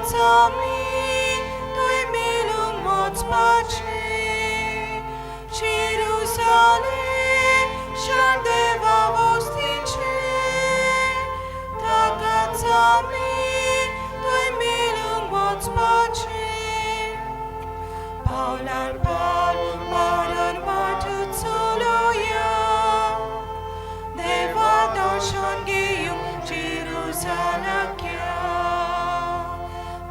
ताकाचामी तुय मेलूंक वचपाचें जेरुसालेम शार देवा वस्तीचें ताकाचामी तुय मेलूंक वचपाचें पावलार पावल मारून वाट चलोया देवा दर्शन घेवंक जेरुसालाक या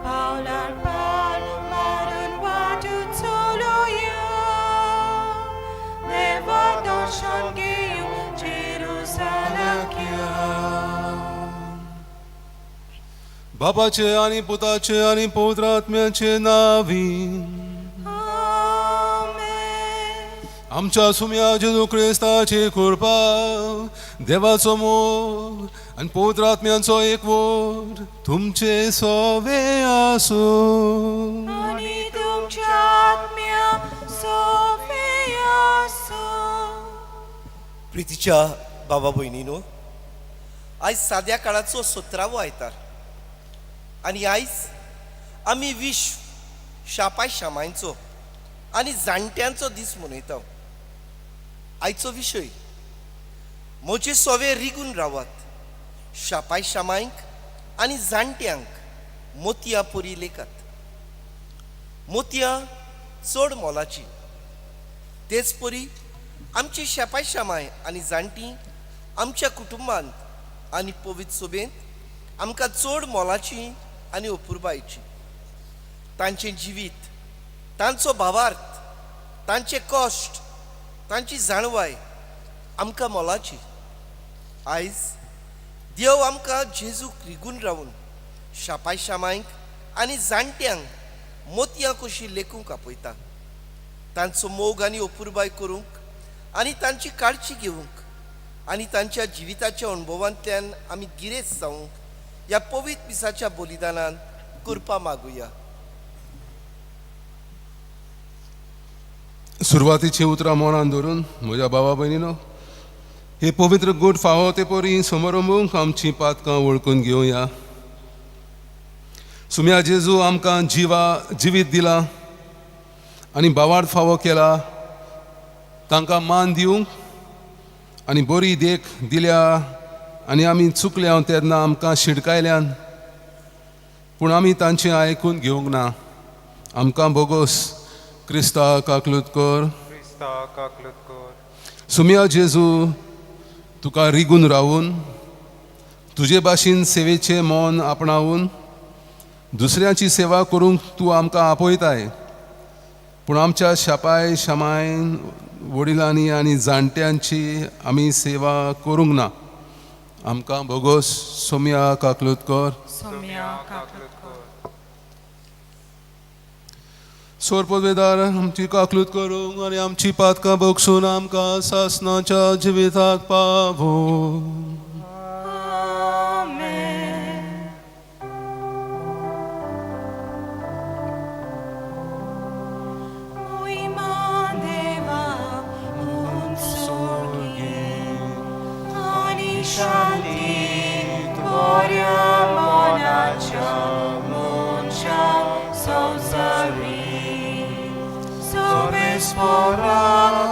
पावलार पावल मारून वाट चलोया देवा दर्शन घेवंक जेरुसालाक या. बापाचे आनी पुताचे आनी पवित्र आत्म्याचे नावी. आमेन. आमच्या सुम्या जेजू क्रिस्ताची कृपा, देवाचो मोग आनी पवित्र आत्म्यांचो एकवट तुमचे सोवे आसूं. आनी तुमच्या आत्म्या सोवे आसूं. प्रितीच्या बाबा भयणीनो, आयज साद्या काळाचो 17वो आयतार आनी आयज आमी विश्व शापाय शामांचो आनी जाणट्यांचो दीस मनयता. आयचो विशय, म्हजे सोवे रिगून रावात, शापाय शामांक आनी जाणट्यांक मोतयां परी लेखात. मोतयां चड मोलाची, तेच परी आमची शेपाय शामाय आनी जाणटी आमच्या कुटुंबांत आनी पवित्र सभेंत आमकां चड मोलाची आनी अपुरबायची. तांचें जिवीत, तांचो भावार्थ, तांचे कश्ट, तांची जाणवाय आमकां मोलाची. आयज देव आमकां जेजूक रिगून रावून शापाय शामांक आनी जाणट्यांक मोतयां कशी लेखूंक आपयता. तांचो मोग आनी अपुरबाय करूंक आनी तांची काळजी घेवंक आनी तांच्या जिविताच्या अणभवांतल्यान आमी गिरेस्त जावंक ह्या पवित्र मिसाच्या बलिदानान कृपा मागुया. सुरवातीची उतरां मनान धरून, म्हज्या बाबा भयणीनो, हे पवित्र गूट फावो ते परी समारंभूंक आमची पातकां वळखून घेवया. सुम्या जेजू, आमकां जिवा जिवीत दिला आनी बावार्थ फावो केला. तांकां मान दिवंक आनी बरी देख दिल्या आनी आमी चुकल्या तेन्ना आमकां शिडकायल्यान, पूण आमी तांचें आयकून घेवंक ना. आमकां बोगोस. क्रिस्ता काकलूत कर. क्रिस्ता काकलूत कर. सुम्या जेजू, तुका रिगून रावून, तुजे भाशेन सेवेचें मन आपणावून दुसऱ्याची सेवा करूंक तूं आमकां आपयताय, पूण आमच्या शापाय शामायन वडिलांनी आनी जाणट्यांची आमी सेवा करूंक ना. आमकां बोगोस. सोम्या काकलूत कर. सोम्या काकलूत कर. सोरपदवेदार, आमची काकलूत करूंक आनी आमची पातकां बक्षून आमकां सासनाच्या जिविताक पावो. आमेन. मोहिमा देवा हून स्वर्गी आनी शांती बऱ्या मनाच्या मनशां संवसारी. सोमेस्परा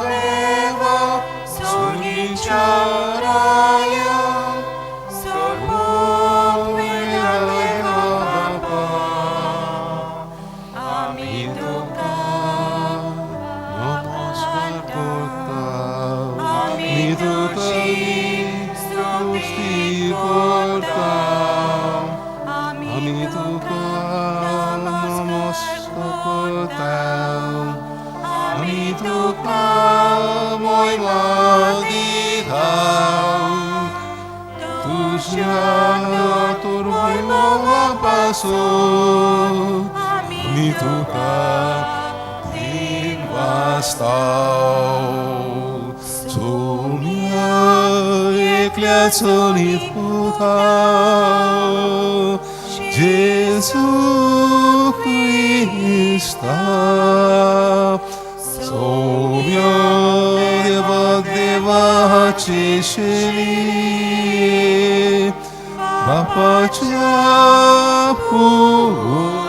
देवा स्वर्गीच्या राया, सोर्पोवेल्या देवा बापा, आमी तुका नमस्कार करता. आमी तुजी स्तुती करता. आमी आमी तुका तुका नमस्कार करता. आमी आमी तुका तुका मोयमा दिता. तुज्या तोर मोगा पासून आमी आमी तुका वास्ताव. सोम्या एकल्या चलीत पुता जेजू क्रिस्ता, सोम्या देवा देवाचे शेली, बापाच्या पुता.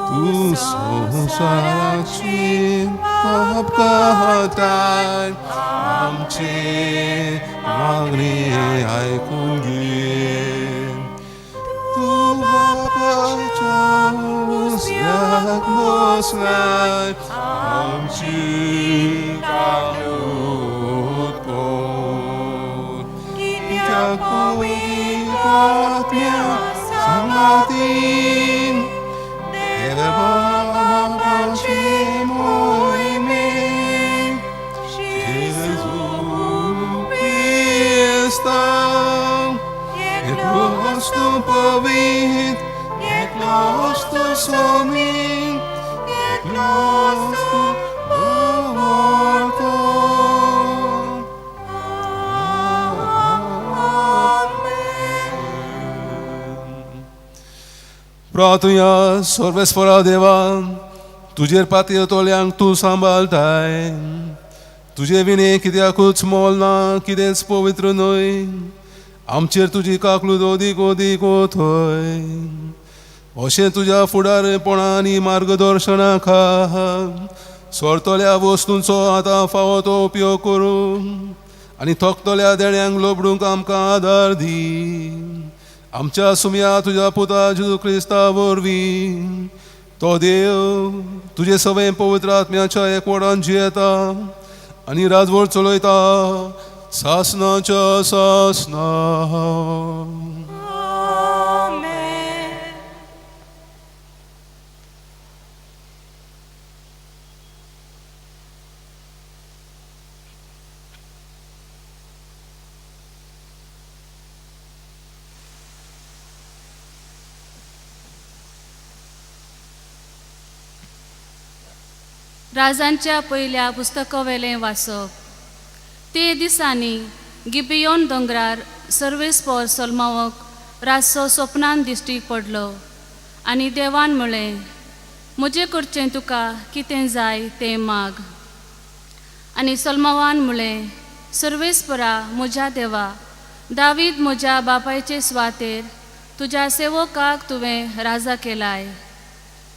तूं संवसाराची पापकाताय आमचे मागणी आयकून घे. तूं बापाच्या उजव्याक बसलाय आमची काकूत कर. कित्याक पवित्र आत्म्या सांगातीन देवा बापाचे मोहिमेन जेजू क्रिस्ता एकलोच तूं पवित्र, एकलोच तूं सोमीन, एकलोच तूं दवरतो. प्रार्थुया. सर्वेस्परा देवा, तुजेर पातयेतल्यांक तूं सांबाळताय. तुजे विणे कित्याकूच मोल ना, कितेंच पवित्र न्हय. आमचेर तुजी काकलूत अदीक अदीक वथय अशें तुज्या फुडारपणा आनी मार्गदर्शना खाल सोरतल्या वस्तूंचो आतां फावो तो उपयोग करूं आनी थकतल्या देण्यांक लोबडूंक आमकां आदार दी. आमच्या सुमया तुज्या पुता जेजू क्रिस्ता वरवीं. तो देव तुजे सवय पवित्र आत्म्याच्या एकवटान जियेता आनी राजवट चलयता सासनाच्या सासना. आमेन. राजांच्या पयल्या पुस्तकावेलें वाचप. ते दिसांनी गिबियोन दोंगरार सर्वेस्पोर सोलमावक रातचो सोपनान दिश्टी पडलो आनी देवान म्हळें, म्हजे कडचें तुका कितें जाय तें माग. आनी सोलमावान म्हळें, सर्वेस्परा म्हज्या देवा, दावीद म्हज्या बापायचे सुवातेर तुज्या सेवकाक तुवें राजा केलाय,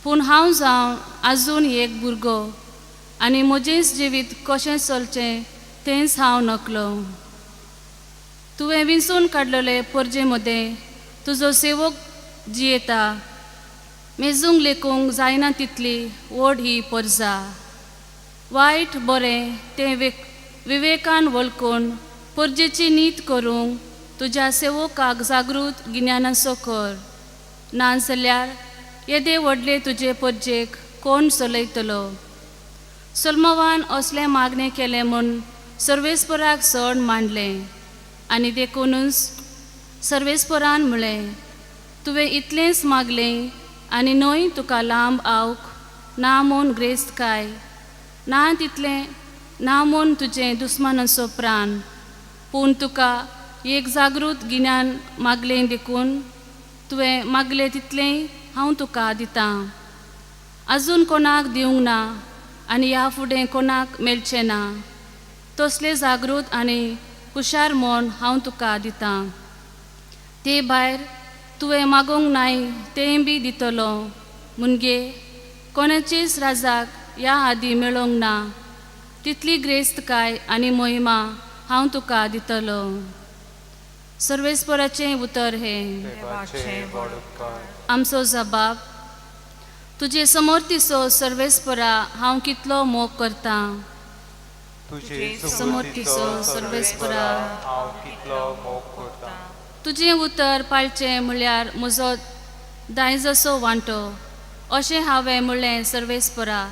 पूण हांव जावं आजून एक भुरगो आनी म्हजेंच जिवीत कशें चलचें तेंच हांव नकलो. तुवें विंचून काडलेले परजे मदें तुजो सेवक जियेता, मेजूंक लेखूंक जायना तितली व्हड ही परजा. वायट बरें तें विवेकान वळखून परजेची नीत करूंक तुज्या सेवकाक जागृत गिन्यानाचो कर, नाजाल्यार येदे व्हडले तुजे परजेक कोण चलयतलो? सोलमवान असलें मागणें केलें म्हूण सर्वेस्पराक सण मांडलें आनी देखूनच सर्वेस्परान म्हळें, तुवें इतलेंच मागलें आनी न्हय तुका लांब आवक ना म्हूण ग्रेस्तकाय ना तितलें ना म्हूण तुजें दुस्मानाचो प्राण, पूण तुका एक जागृत गिन्यान मागलें देखून तुवें मागलें तितलें हांव तुका दितां. आजून कोणाक दिवंक ना आनी ह्या फुडें कोणाक मेळचें ना तसलें जागृत आनी हुशार म्हूण हांव तुका दितां. ते भायर तुवें मागूंक नाय तेंय बी दितलो मुनगे कोणाचेच राजाक ह्या आदीं मेळोंक ना तितली ग्रेस्तकाय आनी मोहिमा हांव तुका दितलो. सर्वेस्पराचें उतर हें. देवाचें व्हड उपकार. आमचो जबाब. तुजे समोर्तीचो सर्वेस्परा हांव कितलो मोग करतां. तुजे समोर्तीचो सर्वेस्परा हांव कितलो मोग करतां. तुजें उतर पाळचें म्हळ्यार म्हजो दायजसो वांटो अशें हांवें म्हणलें सर्वेस्परा.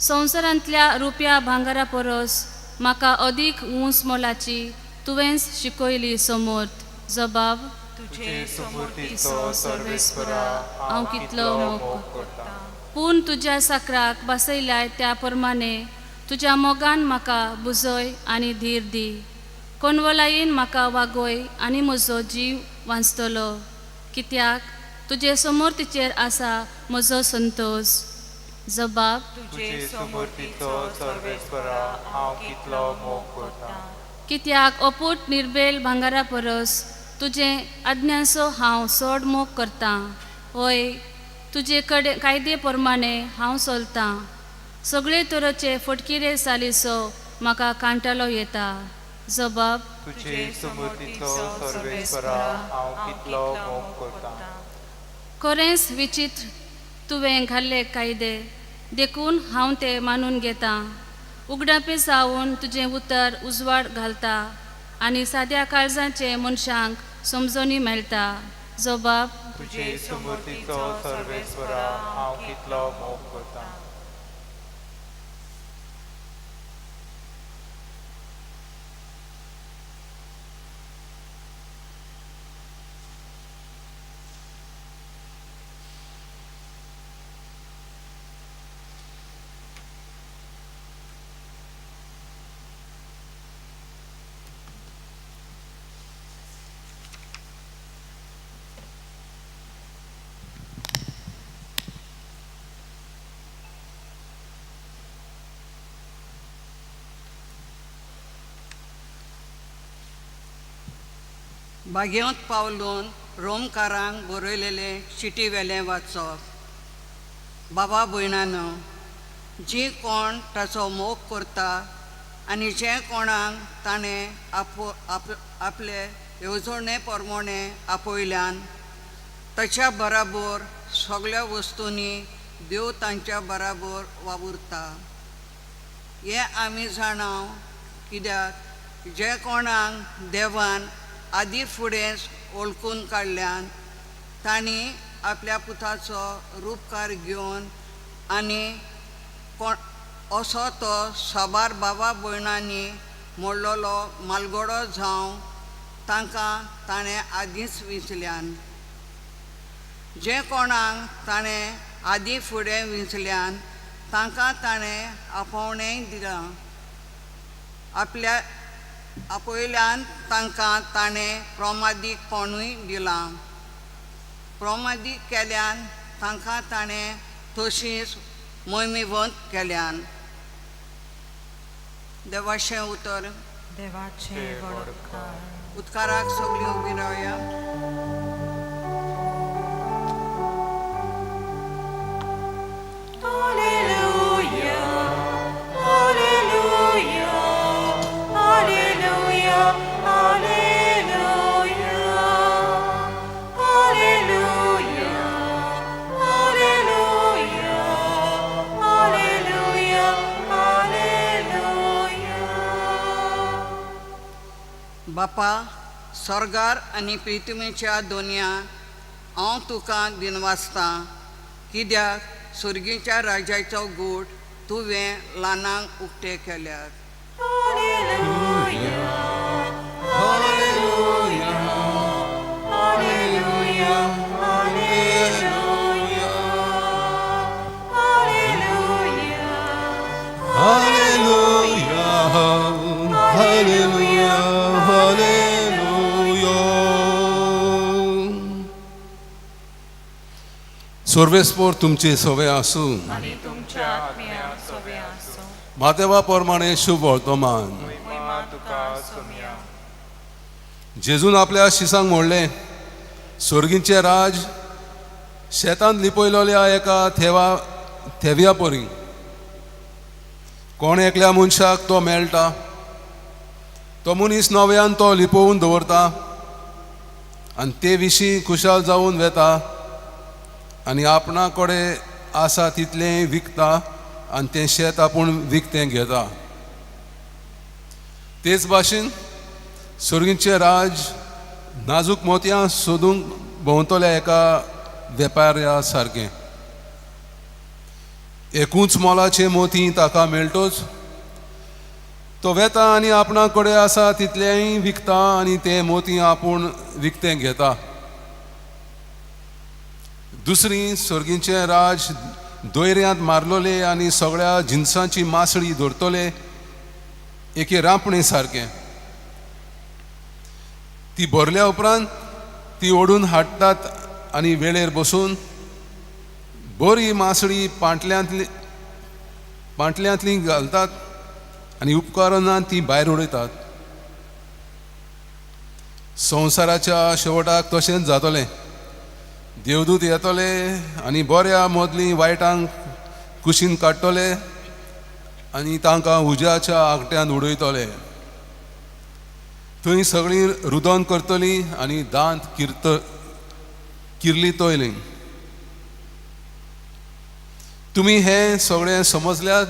संवसारांतल्या रुपया भांगरा परस म्हाका अदीक ऊंच मोलाची तुवेंच शिकयली समर्थ. जबाब. तुजे सुमूर्तीचो सर्वेस्परा हांव कितलो मोग करतां. पूण तुज्या साकराक बसयल्याय त्या प्रमाणे तुज्या मोगान म्हाका बुजय आनी धीर दी. कोनवलायेन म्हाका वागय आनी म्हजो जीव वांचतलो, कित्याक तुजे समोर्तीचेर आसा म्हजो संतोश. जबाब. तुजे सुमूर्तीचो सर्वेस्परा हांव कितलो मोग करतां. कित्याक अपूट निर्बेल भांगरा परस तुजें आज्ञांचो हांव चड मोग करतां. हय, तुजे कडे कायदे प्रमाणे हांव चलतां. सगळे तरेचे फटकिरे सालीचो म्हाका कांटालो येता. जबाब. तुजे सुमूर्तीचो सर्वेस्परा हांव कितलो मोग करता. खरेंच विचित्र तुवें घाल्ले कायदे, देखून हांव ते मानून घेतां. उगडापे जावन तुजें उतर उजवाड घालता आनी साद्या काळजाचे मनशांक समजणी मेळटा. जबाब. तुजे सुमूर्तीचो सर्वेस्परा हांव कितलो मोग करता. बागेंत पावलून रोमकारांक बरयलेलें चिटी वेलें वाचप. बाबा भयणानो, जी कोण ताचो मोग करता आनी जे कोणाक ताणें आपले येवजणे प्रमाणे आपयल्यान ताच्या बराबर सगळ्या वस्तूंनी देव तांच्या बराबर वावुरता. हें आमी जाणाव कित्याक जे कोणाक देवान आदी फुडेंच वळखून काडल्यान तांणी आपल्या पुताचो रुपकार घेवन आनी कोण असो तो साबार बाबा भयणांनी मोडलेलो मालगडो जावं तांकां ताणें आदींच विंचल्यान. जे कोणाक ताणें आदीं फुडें विंचल्यान तांकां ताणें आपोवणेंय दिलां. आपल्या आपयल्यान तांकां ताणें प्रमादीकपणूय दिलां. प्रमादीक केल्यान तांकां ताणें तशींच मोहिमेवंत केल्यान. देवाचें उतर. देवाचें व्हड उपकार. उदकाराक सगळीं उबी रावया. Alleluia, Alleluia, Alleluia, Alleluia, Alleluia, Alleluia, Alleluia, Alleluia. बापा स्वर्गार आनी पृथ्वीच्या दोनया हांव तुका दिनवासतां कित्याक सुर्गीच्या राजाचो गूट तुवें ल्हानांक उक्ते केल्यात. Alleluia, Alleluia, Alleluia, Alleluia, Alleluia, Hallelujah, Hallelujah, Hallelujah. सर्वेस्पोर तुमचे सवे आसूं. आनी तुमच्या आत्म्या सोबे आसूं. म्हादेवा प्रमाणे शुभ वर्तमान. महिमा तुका सोमया. जेजून आपल्या शिसांक म्हणलें, स्वर्गींचें राज शेतांत लिपयलेल्या एका थेव्या परी. कोण एकल्या मनशाक तो मेळटा, तो मनीस नव्यान तो लिपोवन दवरता आनी ते विशीं खुशाल जावन वेता आनी आपणा कडेन आसा तितलें विकता आनी तें शेत आपूण विकतें घेता. तेच भाशेन स्वर्गीचें राज नाजूक मोतयां सोदूंक भोंवतल्या एका वेपाऱ्या सारकें. एकूच मोलाचें मोती ताका मेळटोच तो वेता आनी आपणा कडेन आसा तितलेंय विकता आनी तें मोती आपूण विकतें घेता. दुसरी स्वर्गीचें राज दोयऱ्यांत मारलोले आनी सगळ्या जिनसांची मासळी धरतले एके रांपणे सारकें. ती भरल्या उपरांत ती ओडून हाडटात आनी वेळेर बसून बरी मासळी पांटल्यांतली घालतात आनी उपकरणां ती भायर उडयतात. संवसाराच्या शेवटाक तशेंच जातलें. देवदूत येतले आनी बऱ्या मदलीं वायटांक कुशीन काडटले आनी तांकां उज्याच्या आगट्यान उडयतले. थंय सगळीं रुदन करतलीं आनी दांत किर्लितोयलीं. तुमी हें सगळें समजल्यात?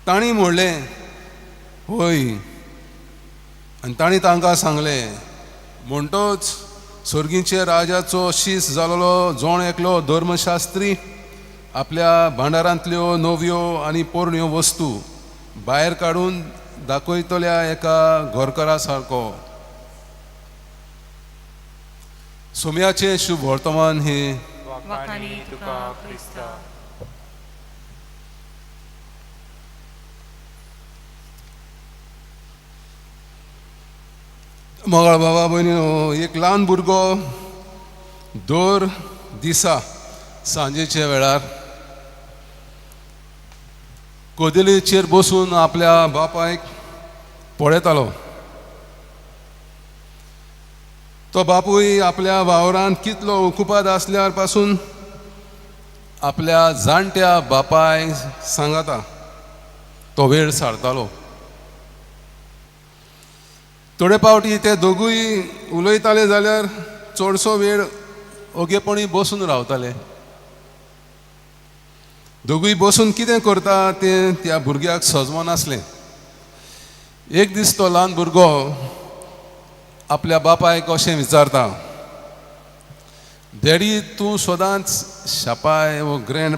तांणी म्हणलें, हय. आनी तांणी तांकां सांगलें, म्हणटोच सर्गीचे राजाचो शीस जालोलो जोण एकलो धर्मशास्त्री आपल्या भांडारांतल्यो नव्यो आनी पोरण्यो वस्तू भायर काडून दाखयतल्या एका घरकारा सारको. सोम्याचें शुभ वर्तमान हें. वाखाणी तुका क्रिस्ता. मोगाळ बाबा भयणी, एक ल्हान भुरगो दर दिसा सांजेच्या वेळार कदेलीचेर बसून आपल्या बापायक पळयतालो. तो बापूय आपल्या वावरांत कितलो उकुपाद आसल्यार पासून आपल्या जाणट्या बापाय सांगाता तो वेळ सारतालो. थोडे पावटी ते दोगूय उलयताले जाल्यार चडसो वेळ ओगेपणी बसून रावताले. दोगूय बसून कितें करता तें त्या भुरग्याक सजमनासलें. एक दीस तो ल्हान भुरगो आपल्या बापायक अशें विचारता, डॅडी तूं सदांच शापाय वो ग्रँड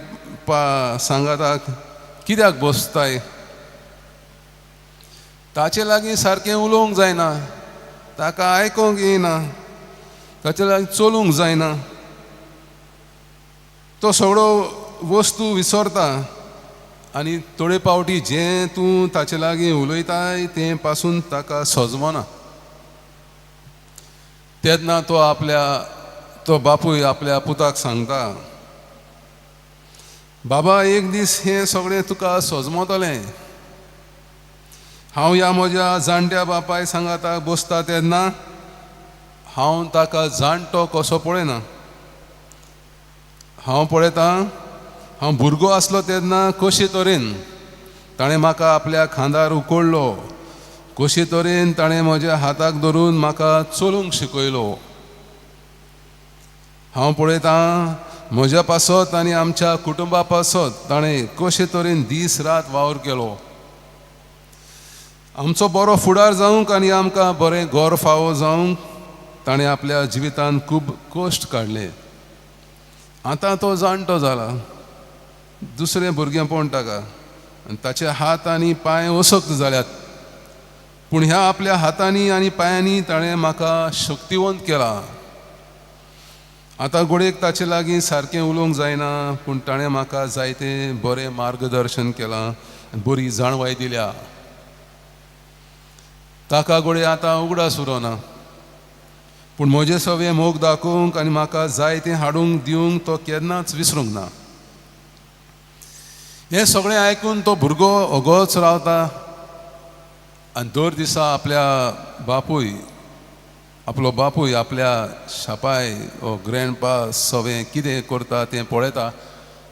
पा सांगाता कित्याक बसताय? ताचे लागीं सारकें उलोवंक जायना, ताका आयकोंक येना, ताचे लागीं चलूंक जायना, तो सगळो वस्तू विसरता आनी थोडे पावटी जें तूं ताचे लागीं उलयताय तें पासून ताका सजमना. तेन्ना तो आपल्या तो बापूय आपल्या पुताक सांगता, बाबा एक दीस हें सगळें तुका सजमतलें. हांव ह्या म्हज्या जाणट्या बापाय सांगाता बसता तेन्ना हांव ताका जाणटो कसो पळयना. हांव पळयतां हांव भुरगो आसलो तेन्ना कशे तरेन ताणें म्हाका आपल्या खांदार उखल्लो, कशे तरेन ताणें म्हज्या हाताक धरून म्हाका चलूंक शिकयलो. हांव पळयतां म्हज्या पासत आनी आमच्या कुटुंबा पासत ताणें कशे तरेन दीस रात वावर केलो. आमचो बरो फुडार जावंक आनी आमकां बरें घर फावो जावंक ताणें आपल्या जिवितांत खूब कश्ट काडले. आतां तो जाणटो जाला, दुसरें भुरगेंपण ताका आनी ताचे हात आनी पांय असक्त जाल्यात, पूण ह्या आपल्या हातांनी आनी पांयांनी ताणें म्हाका शक्तिवंत केला. आतां घडयेक ताचे लागीं सारकें उलोवंक जायना, पूण ताणें म्हाका जायते बरें मार्गदर्शन केलां आनी बरी जाणवाय दिल्या. ताका घडये आतां उगडास उरोना, पूण म्हजें सगळें मोग दाखोवंक आनी म्हाका जाय तें हाडूंक दिवंक तो केन्नाच विसरूंक ना. हें सगळें आयकून तो भुरगो ओगोच रावता आनी दर दिसा आपल्या बापूय आपलो बापूय आपल्या शापाय ओ ग्रँडपा सवें कितें करता तें पळयता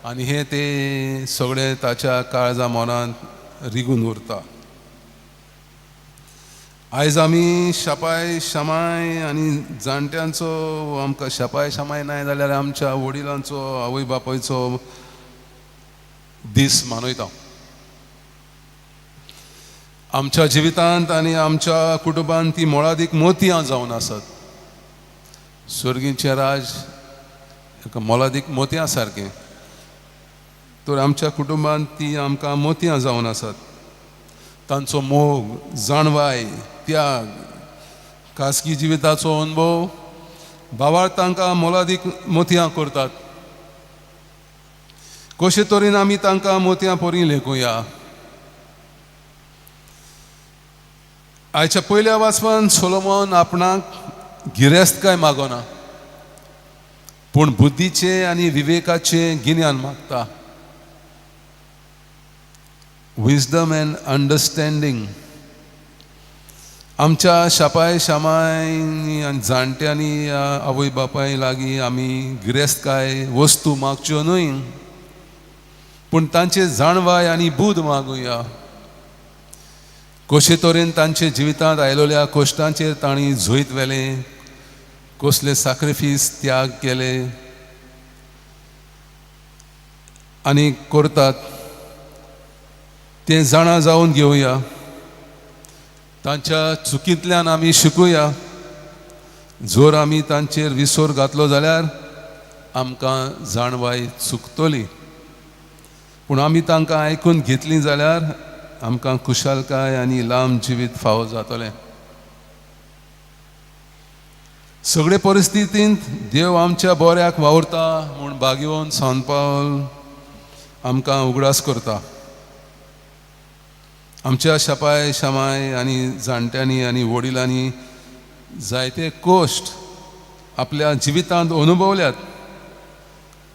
आनी हें तें सगळें ताच्या काळजा मनांत रिगून उरता. आयज आमी शापाय शामाय आनी जाणट्यांचो आमकां शापाय शामाय नाय जाल्यार आमच्या वडिलांचो आवय बापायचो दीस मनयता. आमच्या जिवितांत आनी आमच्या कुटुंबांत ती मोळादीक मोतयां जावन आसात. सर्गीचें राज एका मोलादीक मोतयां सारकें, तर आमच्या कुटुंबांत ती आमकां मोतयां जावन आसात. तांचो मोग, जाणवाय, त्याग, खासगी जिविताचो अनुभव भावार तांकां मोलादीक मोतयां करतात. कशे तरेन आमी तांकां मोतयां परी लेखुया. आयच्या पयल्या वाचपान सोलोमन आपणाक गिरेस्तकाय मागना, पूण बुद्धीचें आनी विवेकाचें गिन्यान मागता. Wisdom and understanding. आमच्या शापाय शामाय आनी जाणट्यांनी आवय बापाय लागीं आमी गिरेस्तकाय वस्तू मागच्यो न्हय, पूण तांचे जाणवाय आनी बूद मागुया. कशे तरेन तांचे जिवितांत आयलोल्या कश्टांचेर तांणी जैत व्हेलें, कसले साक्रिफीस त्याग केले आनी करतात तें जाणा जावन घेवया. तांच्या चुकींतल्यान आमी शिकुया. जर आमी तांचेर विसर घातलो जाल्यार आमकां जाणवाय चुकतली, पूण आमी तांकां आयकून घेतली जाल्यार आमकां खुशालकाय आनी लांब जिवीत फावो जातलें. सगळे परिस्थितींत देव आमच्या बऱ्याक वावुरता म्हूण भाग्योवन सान पावल आमकां उगडास करता. आमच्या शापाय शामाय आनी जाणट्यांनी आनी वडिलांनी जायते कश्ट आपल्या जिवितांत अनुभवल्यात,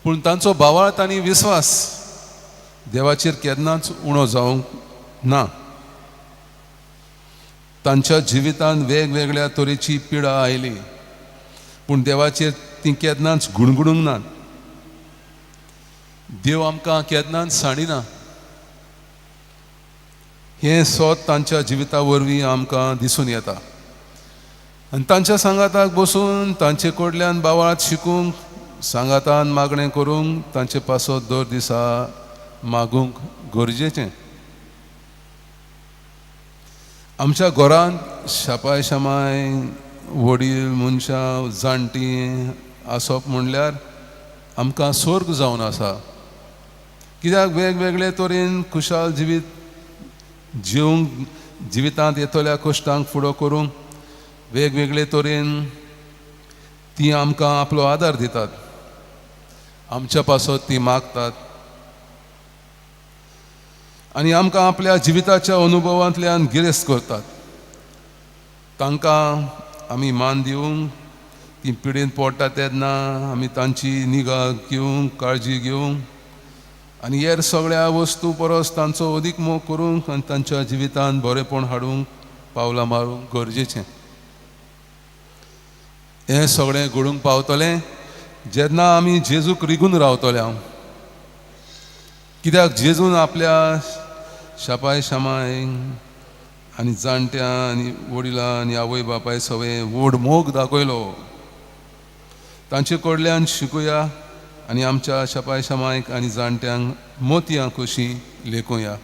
पूण तांचो भावार्थ आनी विस्वास देवाचेर केन्नाच उणो जावंक ना. तांच्या जिवितांत वेगवेगळ्या तरेची पिडा आयली, पूण देवाचेर ती केन्नाच गुणगुणूंक नात. देव आमकां केन्नाच सांडिना हें सोद तांच्या जिविता वरवीं आमकां दिसून येता. आनी तांच्या सांगाताक बसून तांचे कडल्यान बावाळात शिकूंक, सांगातान मागणें करूंक, तांचे पासत दर दिसा मागूंक गरजेचें. आमच्या घरांत शापाय शामाय वडील मनशां जाणटीं आसप म्हणल्यार आमकां स्वर्ग जावन आसा. कित्याक वेगवेगळे तरेन खुशाल जिवीत जिवंक, जिवितांत येतल्या कश्टांक फुडो करूंक वेगवेगळे तरेन ती आमकां आपलो आदार दितात, आमच्या पासत ती मागतात आनी आमकां आपल्या जिविताच्या अनुभवांतल्यान गिरेस्त करतात. तांकां आमी मान दिवंक, ती पिडेन पडटा तेन्ना आमी तांची निगा घेवंक, काळजी घेवंक आनी हेर सगळ्या वस्तू परस तांचो अदीक मोग करूंक आनी तांच्या जिवितांत बरेंपण हाडूंक पावलां मारूंक गरजेचें. हें सगळें घडूंक पावतलें जेन्ना आमी जेजूक रिगून रावतले. हांव कित्याक जेजून आपल्या शापाय शामाय आनी जाणट्यां आनी वडिलां आनी आवय बापाय सगळें व्हड मोग दाखयलो. तांचे कडल्यान शिकुया आनी आमच्या शापाय शामायक आनी जाणट्यांक मोतयां कशीं लेखुया.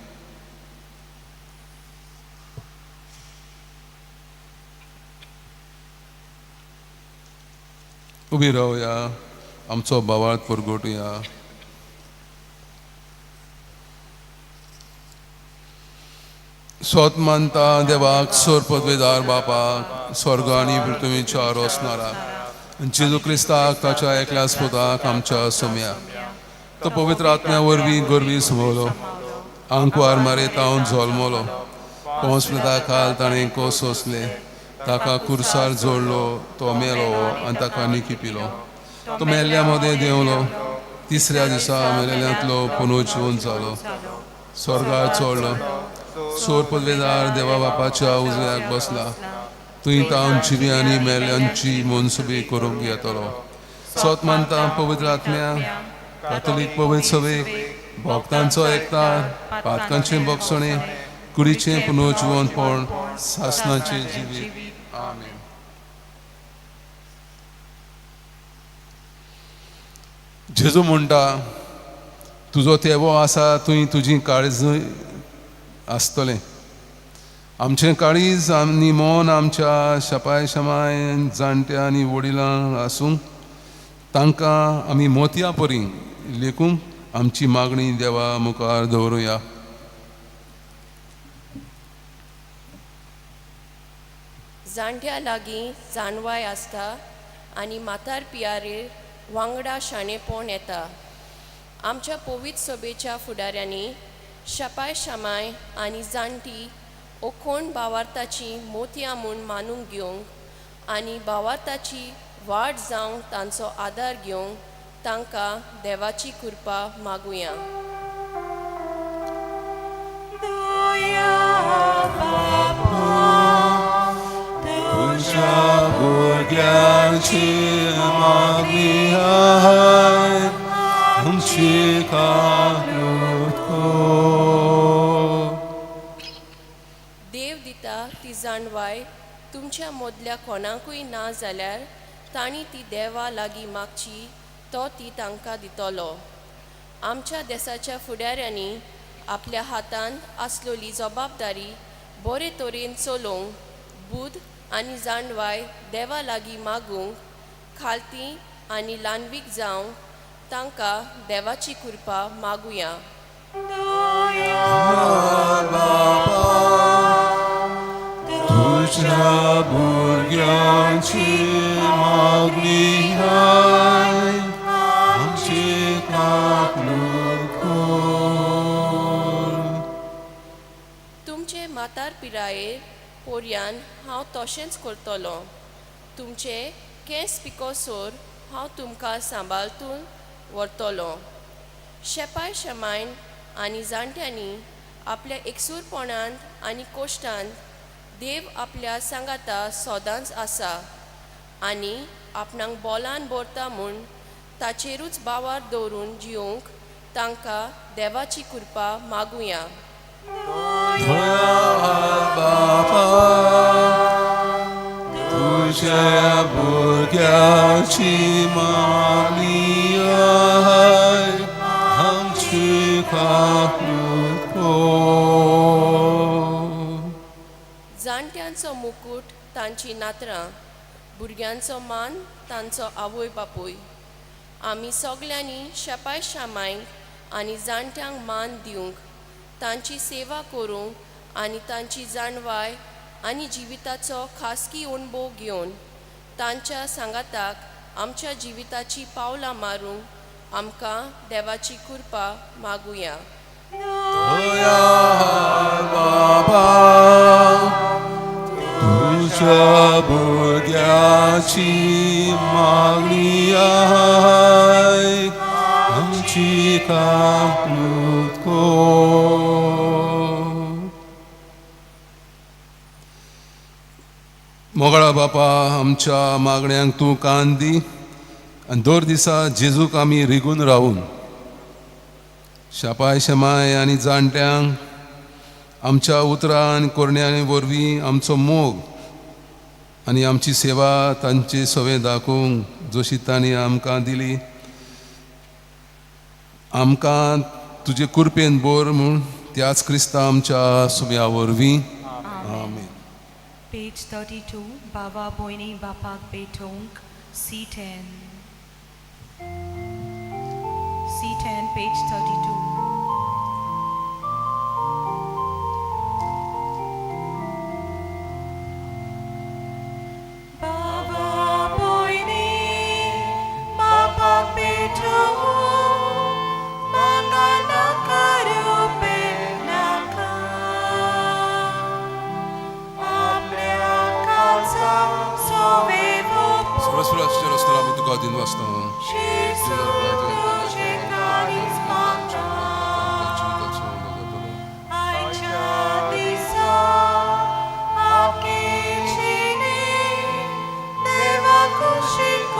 उबी रावया, आमचो भावार्थ परगटुया. सोत मानता देवाक, सोर पदवेदार बापाक, स्वर्ग आनी पृथ्वीच्या रोसणाराक, जेजू क्रिस्ताक ताच्या एकल्याच पुताक आमच्या सोम्या, तो पवित्र आत्म्या वरवीं गोरवी सुमवलो, आंकवार मारेतावन जल्मलो, पोंसप्लता खाल ताणें कोस सोंसले, ताका कुर्सार जोडलो, तो मेलो आनी ताका निकी पिलो, तो मेल्ल्या मदें देंवलो, तिसऱ्या दिसा मेलेल्यांतलो पुनर्जीवन जालो, स्वर्गार चडलो, सोर पदवेदार देवा बापाच्या उजव्याक बसला, थंय तावन जिवी आनी मेल्यांची मनसुबी करूंक येतलो. सोत मानता पवित्र आत्म्या, कातोलीक पवित्र सभेक, भक्तांचो एकतार, पातकांचें बक्षणें, कुडीचें पुनर्जिवनपण, सासनाचें जिवीत. आमेन. जेजू म्हणटा, तुजो तेवो आसा थंय तुजी काळजूय आसतलें. आमचें काळीज आनी मन आमच्या शापाय शमाय जाणट्या आनी वडिलां आसूंक, तांकां आमी मोतयां परी लेखूंक आमची मागणी देवा मुखार दवरुया. जाणट्या लागीं जाणवाय आसता आनी म्हातार पियारेर वांगडा शाणेपण येता. आमच्या पवित्र सभेच्या फुडाऱ्यांनी शापाय शामाय आनी जाणटी ओकोण भावार्थाची मोतयां म्हूण मानूंक घेवंक आनी भावार्थाची वाट जावंक तांचो आदार घेवंक तांकां देवाची कृपा मागुया. दया बापा भुरग्यांची मागणी आहाय आमची काकूत कर. देव दिता ती जाणवाय तुमच्या मदल्या कोणाकूय ना जाल्यार तांणी ती देवा लागीं मागची, तो ती तांकां दितलो. आमच्या देसाच्या फुडाऱ्यांनी आपल्या हातांत आसलेली जबाबदारी बरे तरेन चलोवंक बूद आनी जाणवाय देवा लागीं मागूंक खालती आनी ल्हानवीक जावंक तांकां देवाची कृपा मागुया. तुज्या भुरग्यांची मागणी आय आमची काकूत कर. तुमचे म्हातार पिरायेर पोरयान हांव तशेंच करतलो. तुमचे केंस पिकोसोर हांव तुमकां सांबाळतून व्हरतलो. शेपाय शेमायन आनी जाणट्यांनी आपल्या एकसूरपणांत आनी कोश्टांत देव आपल्या सांगाता सदांच आसा आनी आपणाक बोलान भरता म्हूण ताचेरूच बावार दवरून जियोवंक तांकां देवाची कृपा मागुया. बापा, तुज्या भुरग्याची मागणी आहाय आमची काकूत कर. जाणट्यांचो मुकूट तांची नातरां, भुरग्यांचो मान तांचो आवय बापूय. आमी सगल्यांनी शेपाय शामायंक आनी जाणट्यांक मान दिवंक, तांची सेवा करूंक आनी तांची जाणवाय आनी जिविताचो खासगी अणभव घेवन तांच्या सांगाताक आमच्या जिविताची पावलां मारूंक आमकां देवाची कृपा मागुया. बाबा, तुज्या भुरग्याची मागणी आहाय आमची काकूत कर. मोगळा बापा, आमच्या मागण्यांक तूं कान दी आनी दर दिसा जेजूक आमी रिगून रावून शापाय शमाय आनी जाणट्यांक आमच्या उतरां आनी कोरण्यांनी वरवीं आमचो मोग आनी आमची सेवा तांची सवें दाखोवंक जशी तांणी आमकां दिली, आमकां तुजे कुरपेन बोर म्हूण त्याच क्रिस्ता आमच्या सुम्या वरवीं, आमेन. Page 32, Baba Boini Bapak Betung, C10. C10, page 32. Baba Boini Bapak Betung, Mangala Karupe Naka. आपल्या काळजा सोवेवो. सरस्वराचे रस्त्यार आमी तुका दिनवासता. जेजू, तुजे काळीज मागता. आयच्या दिसा आकेचीने देवा कुशीक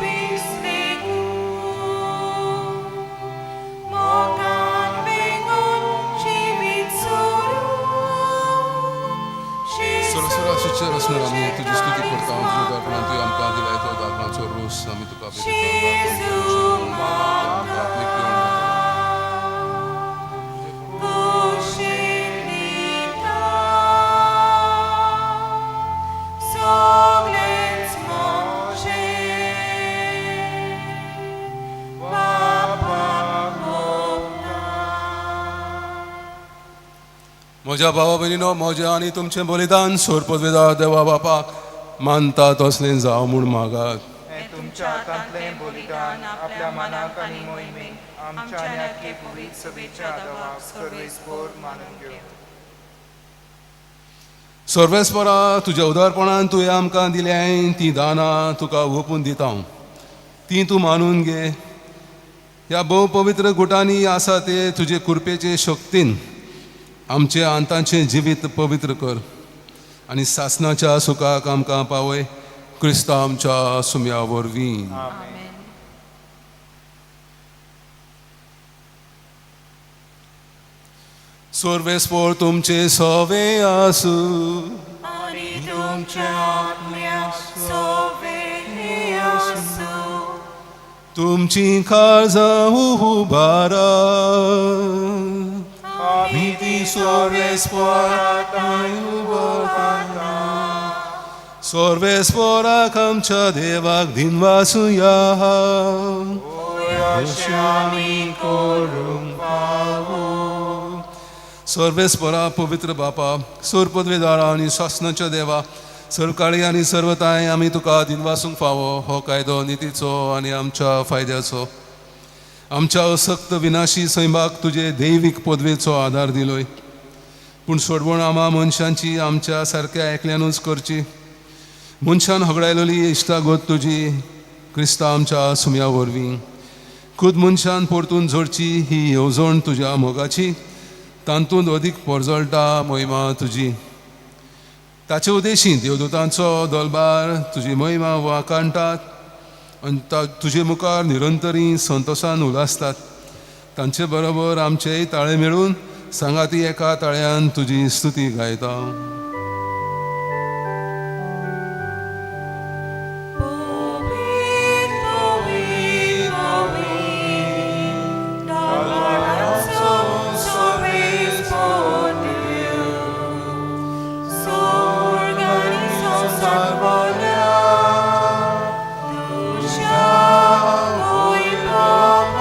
विसलेगू मोगान वेंगून जिवीत सुरू. सरस्वराचे रस्त्यार आमी तुजी स्तुती करता. तुज्या दर्पणान तुवें आमकां दिलाय तो दाखणाचो रोस आमी तुका भेटयता. आत्मीक जेवण जाता. कुशीक दिता सगळेंच म्हजें बापाक ओंपता. म्हज्या भावा भयणीनो, म्हजें आनी तुमचें बलिदान सोरपद देवा बापाक मानता तसलें जावं म्हूण मागात. हें तुमच्या हातांतलें बलिदान आपल्या मनाक आनी मोहिमेक आमच्या आनी आख्खे पवित्र सभेच्या देवाक सर्वेस्पोर मानून घेवं. सर्वेस्परा, तुज्या उदारपणान तुवें आमकां दिल्याय तीं दानां तुका ओंपून दिता हांव. तीं तूं मानून घे. ह्या भोव पवित्र गुटांनी आसा ते तुजे कुरपेचे शक्तीन आमचे आंतांचें जिवीत पवित्र कर आनी सासनाच्या सुखाक आमकां पावय. क्रिस्ता आमच्या सुम्या वरवीं. आमेन. सर्वेस्पोर तुमचे सवे आसू. आनी तुमच्या आत्म्या सोवे आसूं. तुमची काळजां उबारा. आमी ती सर्वेस्पोराक सर्वेस्पोराक आमच्या देवाक दिनवासुया. अशें आमी करूंक फावो. सर्वेस्परा पवित्र बापा, सोर पदवेदारा आनी सासणाच्या देवा, सरकाळी आनी सर्वताय आमी तुका दिनवासूंक फावो. हो कायदो नितीचो आनी आमच्या फायद्याचो. आमच्या असक्त विनाशी सैमाक तुजे दैवीक पदवेचो आदार दिलोय, पूण सोडवण आमा मनशांची आमच्या सारक्या एकल्यानूच करची. मनशान होगडायलोली इश्टागत तुजी क्रिस्ता आमच्या सुम्या वरवीं खुद मनशान परतून जोडची ही येवजण तुज्या मोगाची, तातूंत अदीक परजळटा मोहिमा तुजी. ताचे उदेशी देवदूतांचो दलबार तुजी मोहिमा वाकाणटात आनी तुजे मुखार निरंतरी संतोशान उलासतात. तांचे बरोबर आमचेय ताळे मेळून सांगाती एका ताळ्यान तुजी स्तुती गायता. पवीत पवीत पवीत दलबाराचो सर्वेस्पोर देव, स्वर्ग आनी संवसार भरल्या तुज्या वैभवान.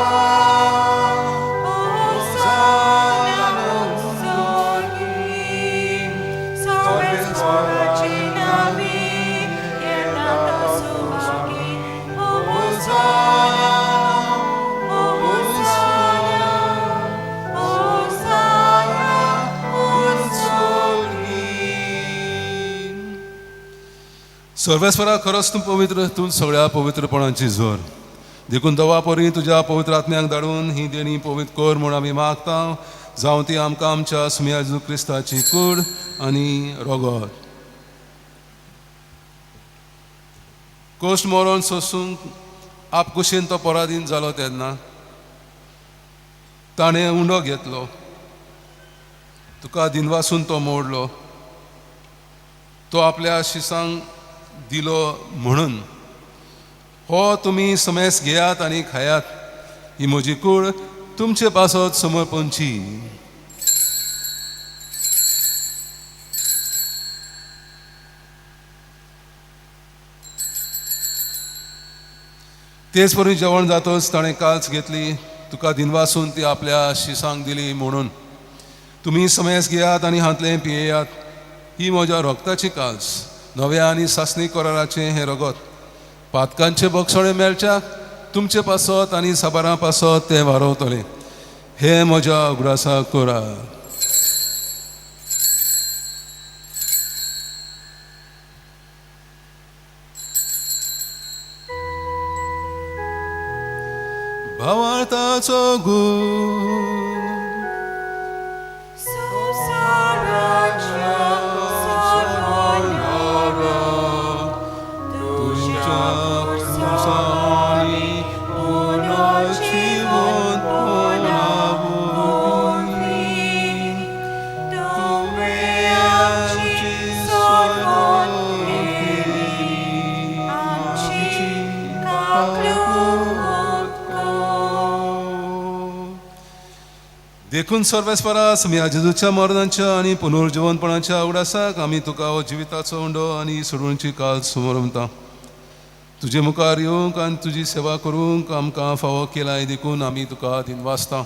होसाना उत्सर्गी, सर्वेस्पोराचे नांवी येता तो सुभागी. होसाना, होसाना, होसाना उत्सर्गी. सर्वेस्परा, खरोच तूं पवित्र, तूं सगळ्या पवित्रपणाची जोर. देखून दवा परी तुज्या पवित्र आत्म्याक धाडून ही देणी पवित्र कर म्हूण आमी मागता, जावं ती आमकां आमच्या सुम्या जेजू क्रिस्ताची कूड आनी रोगत. कोश्ट मरण सोसूंक आपकुशीन तो पराधीन जालो तेन्ना ताणें उंडो घेतलो, तुका दिनवासून तो मोडलो, तो आपल्या शिसांक दिलो म्हणून, हो तुमी समेस घेयात आनी खायात, ही म्हजी कूड तुमचे पासत समर्पणची. तेच परी जेवण जातच ताणें काल्च घेतली, तुका दिनवासून ती आपल्या शिसांक दिली म्हणून, तुमी समेस घेयात आनी हांतलें पियेयात, ही म्हज्या रोगताची काल्स, नव्या आनी सासणी कराराचें हें रगत, पातकांचे बक्षणे मेळच्याक तुमचे पासत आनी साबारां पासत तें वारवतलें. हें म्हज्या उगडासाक करा. भावार्थाचो गूण. संवसाराच्या सोडवणारा, तुज्या खुर्सांनी पुनर्जीवनपणा वरवीं तुवें आमची सोडवण केली, आमची काकळूत कर. देखून सर्वेस्परा, आमी जेजूच्या मरणाच्या आनी पुनर्जीवनपणाच्या उगडासाक आमी तुका हो जिविताचो उंडो आनी सोडवणची काल समरमता. तुजे मुखार येवंक आनी तुजी सेवा करूंक आमकां फावो केलाय, देखून आमी तुका दिनवासता.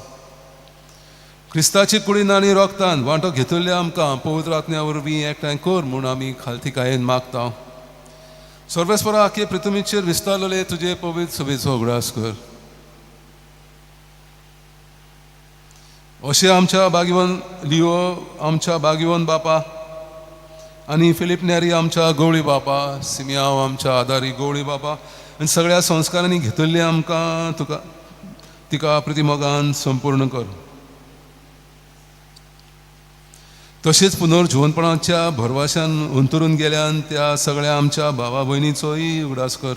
क्रिस्ताची कुडीन आनी रोगतान वांटो घेतिल्ल्या आमकां पवित्र आत्म्या वरवीं एकठांय कर म्हूण आमी खालतिकायेन मागता. सर्वेस्परा, आखे पृथ्वीचेर विस्तारलेले तुजे पवित्र सभेचो उगडास कर. अशें आमच्या बागिवन लिओ आमच्या बागिवन बापा आनी फिलीप नेरी आमच्या गवळी बापा, सिमियांव आमच्या आदारी गवळी बापा आनी सगळ्या संस्कारांनी घेतिल्ले आमकां तुका तिका प्रतिमोगान संपूर्ण कर. तशेंच पुनर्जिवनपणाच्या भरवाशान अंतरून गेल्यान त्या सगळ्या आमच्या भावा भयणीचोय उगडास कर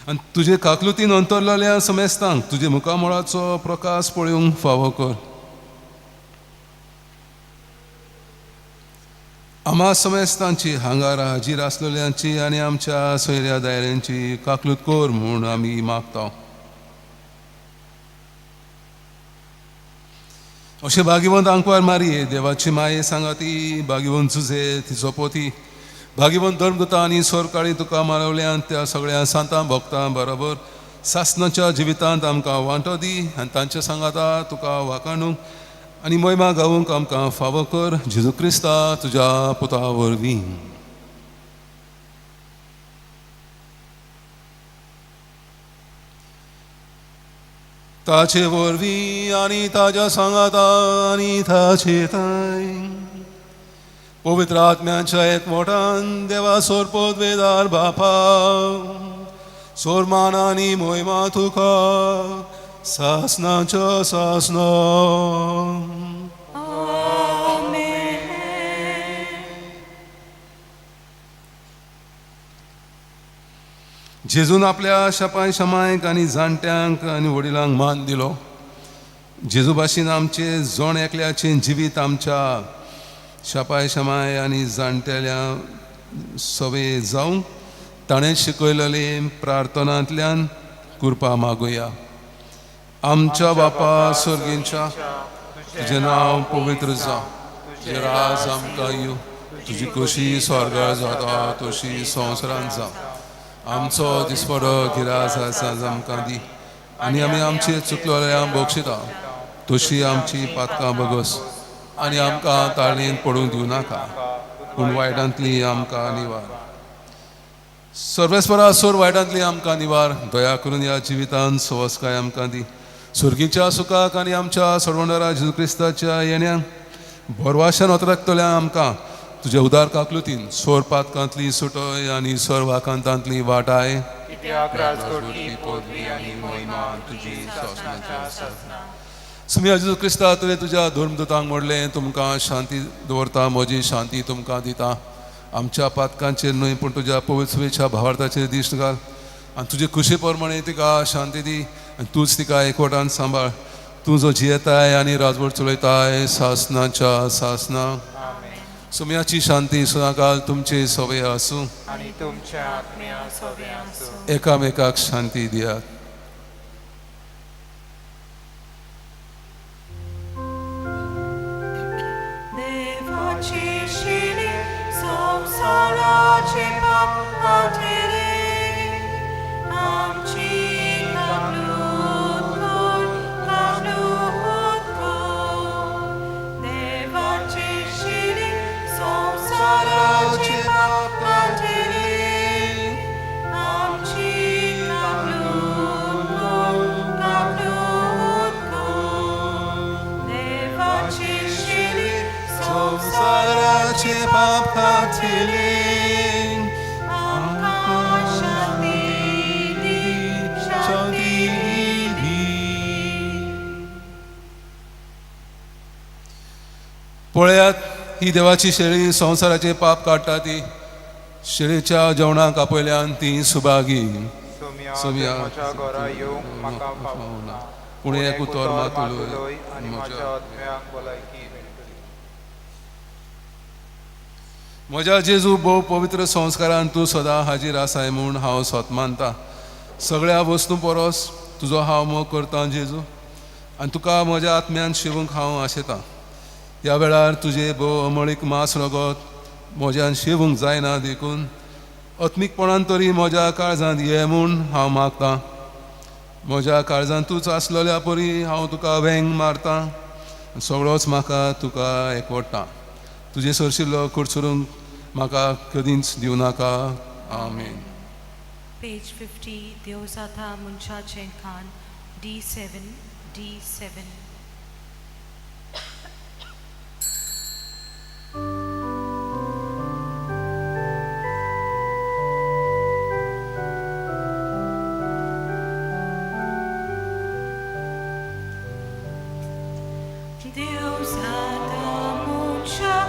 आनी तुजे काकलुतीन अंतरलेल्या समेस्तांक तुजे मुखामळाचो प्रकाश पळोवंक फावो कर. आमा समेस्तांची हांगार हाजीर आसलेल्यांची आनी आमच्या सोयऱ्या दायऱ्यांची काकलूत कर म्हूण आमी मागता. अशें भाग्यवंत आंकवार मारये देवाची माये सांगाती, भाग्यवंत जुझे तिचो पोती, भाग्यवंत धर्मदूता आनी सोरकाळी तुका मारवल्यान त्या सगळ्या सांतां भक्तां बरोबर सासनाच्या जिवितांत आमकां वांटो दी आनी तांच्या सांगाता तुका वाखाणूंक आनी मोयमा गावूंक आमकां फावो कर जेजू क्रिस्ता तुज्या पुता वरवीं. ताचे वरवीं आनी ताज्या सांगाता आनी ताचे ताय पवित्र आत्म्याच्या एकवटान देवा सोरपोत वेदार बापा सोरमान आनी मोयमा तुका सासनाच्या सासना. जेजून आपल्या शपाय शमायक आनी जाणट्यांक आनी वडिलांक मान दिलो. जेजू भाशेन आमचे जण एकल्याचें जिवीत आमच्या शपाय शमाय आनी जाणटेल्या सवे जावंक ताणें शिकयलेले प्रार्थनांतल्यान कृपा मागुया. आमच्या बापा सर्गींच्या, तुजें नांव पवित्र जावं, तुजें राज आमकां येवं, तुजी खोशी स्वर्गार जाता तशी संवसारांत जावं. आमचो दिसपडो गिरास आसा आमकां दी आनी आमी आमचे चुकलोल्या बक्षिता तशी आमची पातकां बगस आनी आमकां ताळणेन पडूंक दिवं नाका, पूण वायटांतली आमकां निवार. सर्वेस्परा सोर वायटांतली आमकां निवार. दया करून ह्या जिवितान सवसकाय आमकां दी. सुर्गीच्या सुखाक आनी आमच्या सोडवणदारा जेजू क्रिस्ताच्या येण्यांक भरवाशान ओतरकतल्या आमकां तुजे उदार काकलुतीन सोर पातकांतली सुटय आनी सोर वाकांतांतली वाटाय. सुमिया जेजू क्रिस्ता तुवें तुज्या धर्मदूतांक म्हणलें, तुमकां शांती दवरता, म्हजी शांती तुमकां दिता. आमच्या पातकांचेर न्हय पूण तुज्या पवित्र भावार्थाचेर दिश्ट घाल आनी तुजे खुशी प्रमाणे तिका शांती दी आनी तूंच तिका एकवटान सांबाळ. तूं जो जियेताय आनी राजवट चलयताय सासनाच्या सासना. सुम्याची शांती सदांकाल तुमचे सवे आसूं आनी तुमच्या आत्म्या सवे आसूं. एकामेकाक शांती दियात. देवाची शिरी संवसाराचे पाप आठेरे, आमची काकलूत कर, काकलूत कर. देवाची शिरी संवसाराचे पाप आठेरे, आमची काकलूत कर, काकलूत कर. देवाची शिरी संवसाराचे पाप खातीर आमकां शांती दी, शांती दी. पळयात ही देवाची शेळी संवसाराचे पाप काडटा ती शेळीच्या जेवणाक आपयल्यान ती सुभागी. सोम्या म्हज्या घरा येवंक म्हाका फावना, पूण एक उतर मात उलय आनी म्हज्या आत्म्याक भलायकी मेळटली. म्हज्या जेजू भोव पवित्र संस्कारान तूं सदां हाजीर आसाय म्हूण हांव सोत मानता. सगळ्या वस्तूं परस तुजो हांव मोग करता जेजू आनी तुका म्हज्या आत्म्यान शिवूंक हांव आशेतां. ह्या वेळार तुजें भोव अमळीक मांस रगत म्हज्यान शिवूंक जायना देखून आत्मीकपणान तरी म्हज्या काळजांत ये म्हूण हांव मागतां. म्हज्या काळजांत तूंच आसलेल्या परी हांव तुका वेंग मारतां, सगळोच म्हाका तुका एकवडटा. तुजें सरशिल्लो कुडसुरूंक म्हाका कदींच दिवं नाका. आमेन. पेज 50, देव जाता मनशाचें खाण, D7, D7. Deus जाता मनशाचें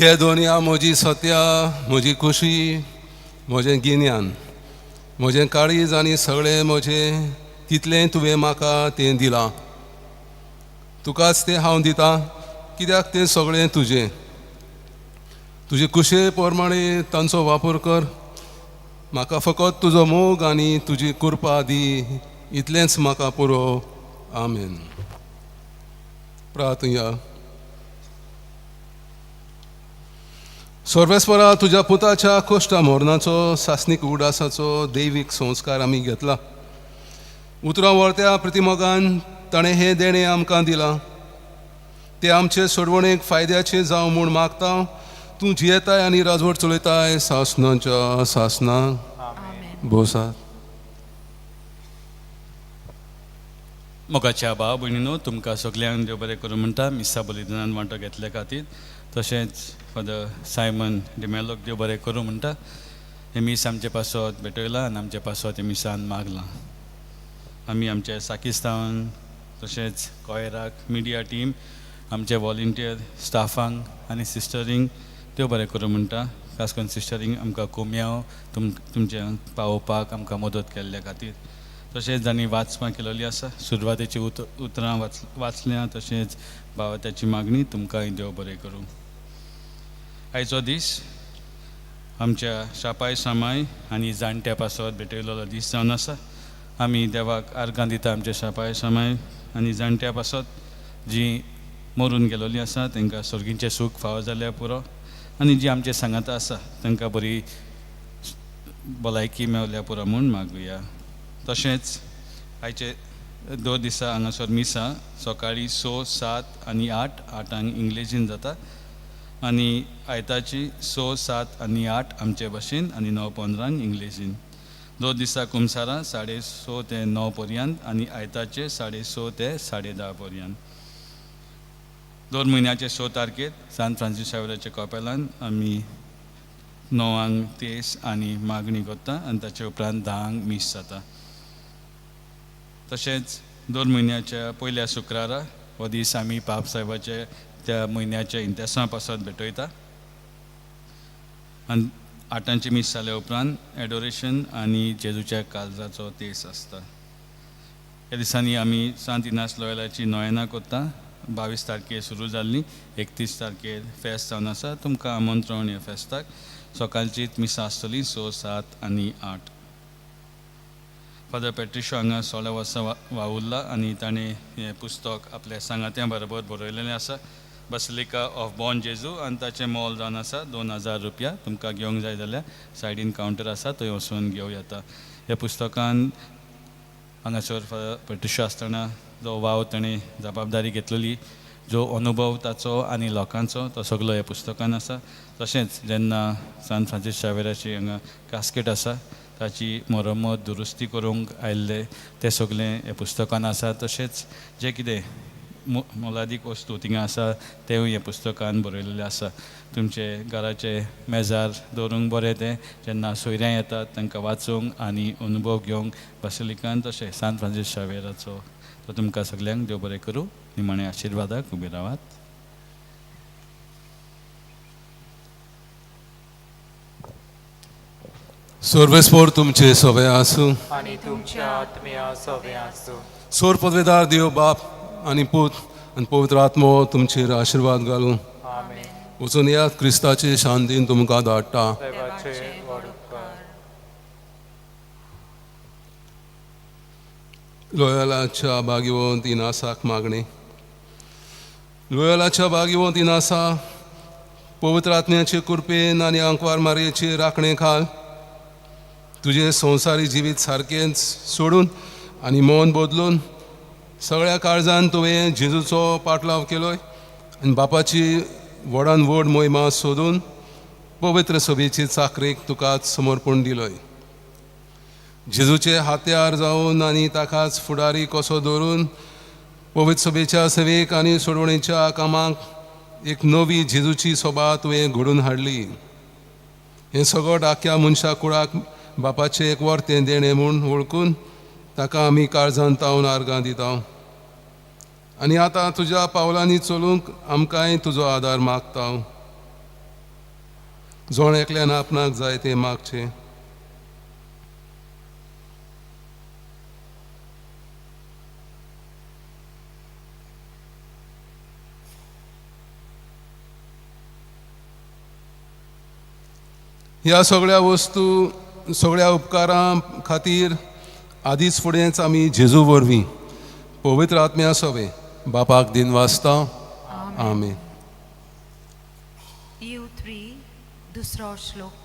घे दोनया म्हजी सत्या, म्हजी खुशी, म्हजें गिन्यान, म्हजें काळीज आनी सगळें म्हजें तितलें तुवें म्हाका तें दिलां. तुकाच तें हांव दितां, कित्याक तें सगळें तुजें. तुजे कुशे प्रमाणे तांचो वापर कर. म्हाका फकत तुजो मोग आनी तुजी कृपा दी, इतलेंच म्हाका पुरो. आमेन. प्रार्थया. सर्वेस्परा, तुज्या पुताच्या कोश्टा मरणाचो सासणीक उडासाचो दैवीक संस्कार आमी घेतला. उतरां व्हरत्या प्रतिमोगान ताणें हें देणें आमकां दिलां. ते आमचे सोडवणेक फायद्याचें जावं म्हूण मागता. तूं जियेताय आनी राजवट चलयताय सासणाच्या सासना. भोवसात. मोगाच्या भाव भयणीनो, तुमकां सगल्यांक देव बरें करूं म्हणटा मिसा बलिदानान वांटो घेतल्या खातीर. तशेंच फादर सायमन डिमेलोक देव बरें करूं म्हणटा. हें मीस आमचे पासत भेटयलां आनी आमचे पासत हें मिसान मागलां. आमी आमच्या साकिस्तान तशेंच कॉयराक मिडिया टीम, आमचे वॉलंटियर स्टाफांक आनी सिस्टरींक देव बरें करूं म्हणटा. खास करून सिस्टरींक आमकां कोमयांव तुमच्या पावोवपाक आमकां मदत केल्ल्या खातीर. तशेंच जांणी वाचपां केलेली आसा, सुरवातेची उतरां वाचल्यां, तशेंच भावात्याची मागणी, तुमकांय देव बरें करूं. आयचो दीस आमच्या शापाय सामाय आनी जाणट्या पासत भेटयलेलो दीस जावन आसा. आमी देवाक आर्गां दिता आमच्या शापाय सामाय आनी जाणट्या पासत जी मरून गेलोली आसा तांकां सर्गीचें सूख फावो जाल्यार पुरो, आनी जी आमचे सांगाता आसा तांकां बरी भलायकी मेवल्या पुरो म्हूण मागुया. तशेंच आयचे 2 दिसा हांगासर मिसां सकाळीं 6, 7 आनी 8, 8 इंग्लेजीन जाता आनी आयताची 6, 7 आनी 8 आमचे भाशेन आनी 9:15 इंग्लेजीन. 2 दिसा कुमसारां 6:30 ते 9 पर्यंत आनी आयताचे 6:30 ते 10:30 पर्यंत. 2 म्हयन्याचे 6 तारखेर सान फ्रांसीस शावेराच्या कपेलान आमी 9 तेस आनी मागणी करता आनी ताचे उपरांत 10 मीस जाता. तशेंच 2 म्हयन्याच्या पयल्या शुक्रारा हो दीस आमी पाप साहेबाचे त्या म्हयन्याच्या इंतेसां पासत भेटयता आनी 8 मीस जाल्या उपरांत एडोरेशन आनी जेजूच्या काळजाचो तेस आसता. ह्या दिसांनी आमी सांत इनास लोयलाची नोयेना करता. 22 तारखेर सुरू जाल्ली, 31 तारखेर फेस्त जावन आसा. तुमकां आमंत्रण ह्या फेस्ताक. सकाळचीच मिसां आसतली 6, 7 आनी 8. फादर पेट्रिशो हांगा 16 वर्सां वावुरला आनी ताणें हें पुस्तक आपल्या सांगात्यां बरोबर बरयलेलें आसा, बसलिका ऑफ बॉन जेजू, आनी ताचें मोल जावन आसा 2000 रुपया. तुमकां घेवंक जाय जाल्यार सायडीन कावंटर आसा थंय वचून घेवं येता. ह्या पुस्तकान हांगासर फादर पेट्रिशो आसतना जो वाव ताणें जबाबदारी घेतलेली, जो अनुभव ताचो आनी लोकांचो, तो सगलो ह्या पुस्तकान आसा. तशेंच जेन्ना सान फ्रांसीस शावेराची हांगा कास्केट आसा ताची मरम्मत दुरुस्ती करूंक आयिल्ले ते सगळें ह्या पुस्तकान आसा. तशेंच जें कितें मोलादीक वस्तू थिंगा आसा तेवूय ह्या पुस्तकान बरयलेलें आसा. तुमचे घराचे मेजार दवरूंक बरें तें, जेन्ना सोयऱ्यां येतात तांकां वाचूंक आनी अनुभव घेवंक बासिलिकान तशें सान फ्रांसीस शावेराचो. तो तुमकां सगल्यांक देव बरें करूं. निमाणे आशिर्वादाक उबे रावात. सर्वेस्पोर तुमचे सवे आसूं आनी तुमच्या आत्म्या सवे आसूं. सोर पदवेदार देव बाप आनी पूत आनी पवित्र आत्मो तुमचेर आशिर्वाद घालूं. आमेन. वचून येयात, क्रिस्ताचे शांतीन तुमकां धाडटा. देवाचे व्हड उपकार. लोयालाच्या भाग्यवंत इनासाक मागणें. लोयालाच्या भाग्यवंत इनासा, पवित्र आत्म्याचे कृपेन आनी आंकवार मारयेचे राखणे खाल तुजें संवसारी जिवीत सारकेंच सोडून आनी मन बदलून सगळ्या काळजान तुवें जेजूचो पाटलाव केलोय आनी बापाची व्हडान व्हड मोहिमा सोदून पवित्र सभेची चाकरेक तुकाच समर्पण दिलोय. जेजूचे हात्यार जावन आनी ताकाच फुडारी कसो दवरून पवित्र सभेच्या सेवेक आनी सोडवणेच्या कामाक एक नवी जेजूची सभा तुवें घडोवन हाडली. हें सगळें आख्या मनशा कुळाक बापाचें एक वर्तें देणें म्हूण वळखून ताका आमी काळजान तावन आर्गां दिता. आनी आतां तुज्या पावलांनी चलूंक आमकांय तुजो आदार मागता. जण एकल्यान आपणाक जाय तें मागचें. ह्या सगळ्या वस्तू सगळ्या उपकारां खातीर आदींच फुडेंच आमी जेजू वरवीं पवित्र आत्म्या सवे बापाक दिन वाचता. आमेन. U3, दुसरो श्लोक,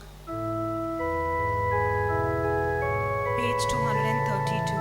पेज 232.